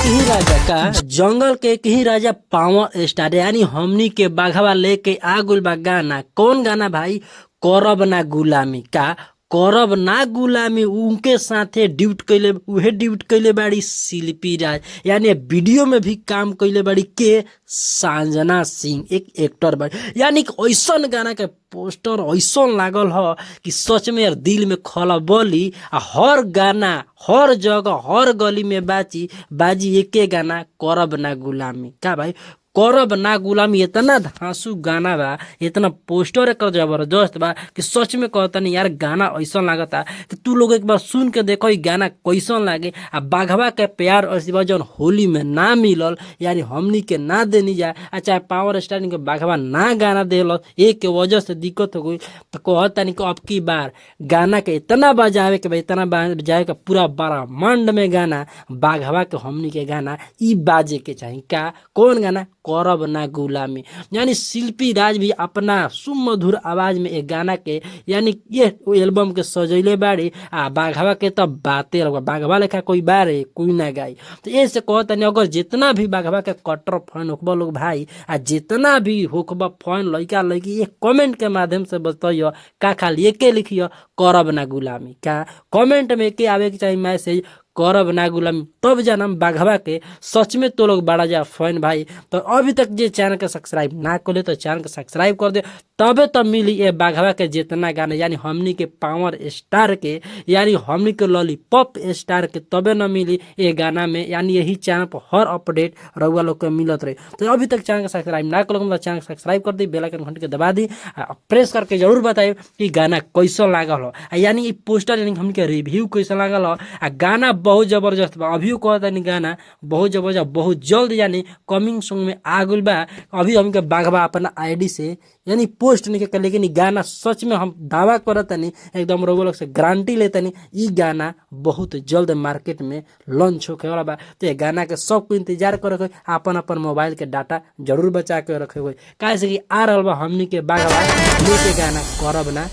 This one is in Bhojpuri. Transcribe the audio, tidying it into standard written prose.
ही राजा का जंगल के एक ही राजा पावर स्टार यानी हमनी के बाघवा लेके आ गुल बा गाना। कौन गाना भाई? करब ना गुलामी। का करब ना गुलामी? उनके साथे ड्यूट कैले, उहे ड्यूट कैले बाड़ी शिल्पी राज, यानी वीडियो में भी काम कैले बाड़ी के सांजना सिंह, एक एक्टर बाड़ी। यानी कि ऐसन गाना के पोस्टर ऐसन लागल ह कि सच में यार दिल में खलबली आ हर गाना हर जगह हर गली में बाजी बाजी एके गाना करब ना गुलामी। का भाई करब ना गुलामी? इतना धांसू गाना बा, इतना पोस्टर एकर जबरदस्त बा कि सच में कहतनी यार गाना ऐसा लागता कि तू लोग एक बार सुन के देखो ई गाना कैसन लागे। आ बाघवा के प्यार आशीर्वाद जौन होली में ना मिलल, यानी हमनी के ना देनी जा आ चाहे पावर स्टार के बाघवा ना गाना देल, एक के वजह से दिक्कत हो गई। तो कहतनी कि अब की बार गाना के इतना बजावे के बा, इतना बजावे के पूरा ब्रह्मांड में गाना बाघवा के हमनी के गाना ई बाजे के चाही। का कौन गाना? करब ना गुलामी। यानी शिल्पी राज भी अपना सुमधुर आवाज में एक गाना के यानी ये एल्बम के सजैले बाड़ी। आ बाघवा के तो बाते अलग बा, बाघवा लेखा कोई बारे कोई ना गाई। तो ऐसे कहतनी अगर जितना भी बाघवा के कट्टर फैन होखबा लोग भाई आ जितना भी होखबा फैन लइका लइकी, एक कमेंट के माध्यम से बताइयो का खाली एके लिखियो करब ना गुलामी। का कमेंट में के आवे के चाही मैसेज करब ना गुलामी, तब जानम बाघवा के सच में तो लोग बड़ा जा फैन भाई। तो अभी तक जे चैनल के सब्सक्राइब ना कर ले तो चैनल के सब्सक्राइब कर दे, तबे तब मिली ये बाघवा के जितना गाना यानी हमनी के पावर स्टार के यानी हमनी के लॉलीपॉप स्टार के तबे न मिली ये गाना में। यानी यही चैनल पर हर अपडेट रउआ लोग के मिलत रहे। तो अभी तक चैनल के सब्सक्राइब ना कर तो चैनल के सब्सक्राइब कर दी, बेल आइकन घंटी के दबा दी आ प्रेस करके जरूर बताइए कि गाना कैसन लागल हो, आ यानी ई पोस्टर यानी हमनी के रिव्यू कैसन लागल हो। आ गाना बहुत जबरदस्त बा, अभियो कहतानी गाना बहुत जबरदस्त, बहुत जल्द यानी कमिंग सॉन्ग में आ गइल बा। अभी हमके बाघवा अपना आईडी से यानी पोस्ट नहीं के, लेकिन ई गाना सच में हम दावा करतानी, एकदम रउआ लोग से गारंटी लेतानी ई गाना बहुत जल्द मार्केट में लॉन्च होखे वाला बा। तो ये गाना के सबको इंतजार करे के, अपन अपन मोबाइल के डाटा जरूर बचा के रखे हुए, काहे से कि आ रहल बा हमनी के बाघवा लेके गाना करब ना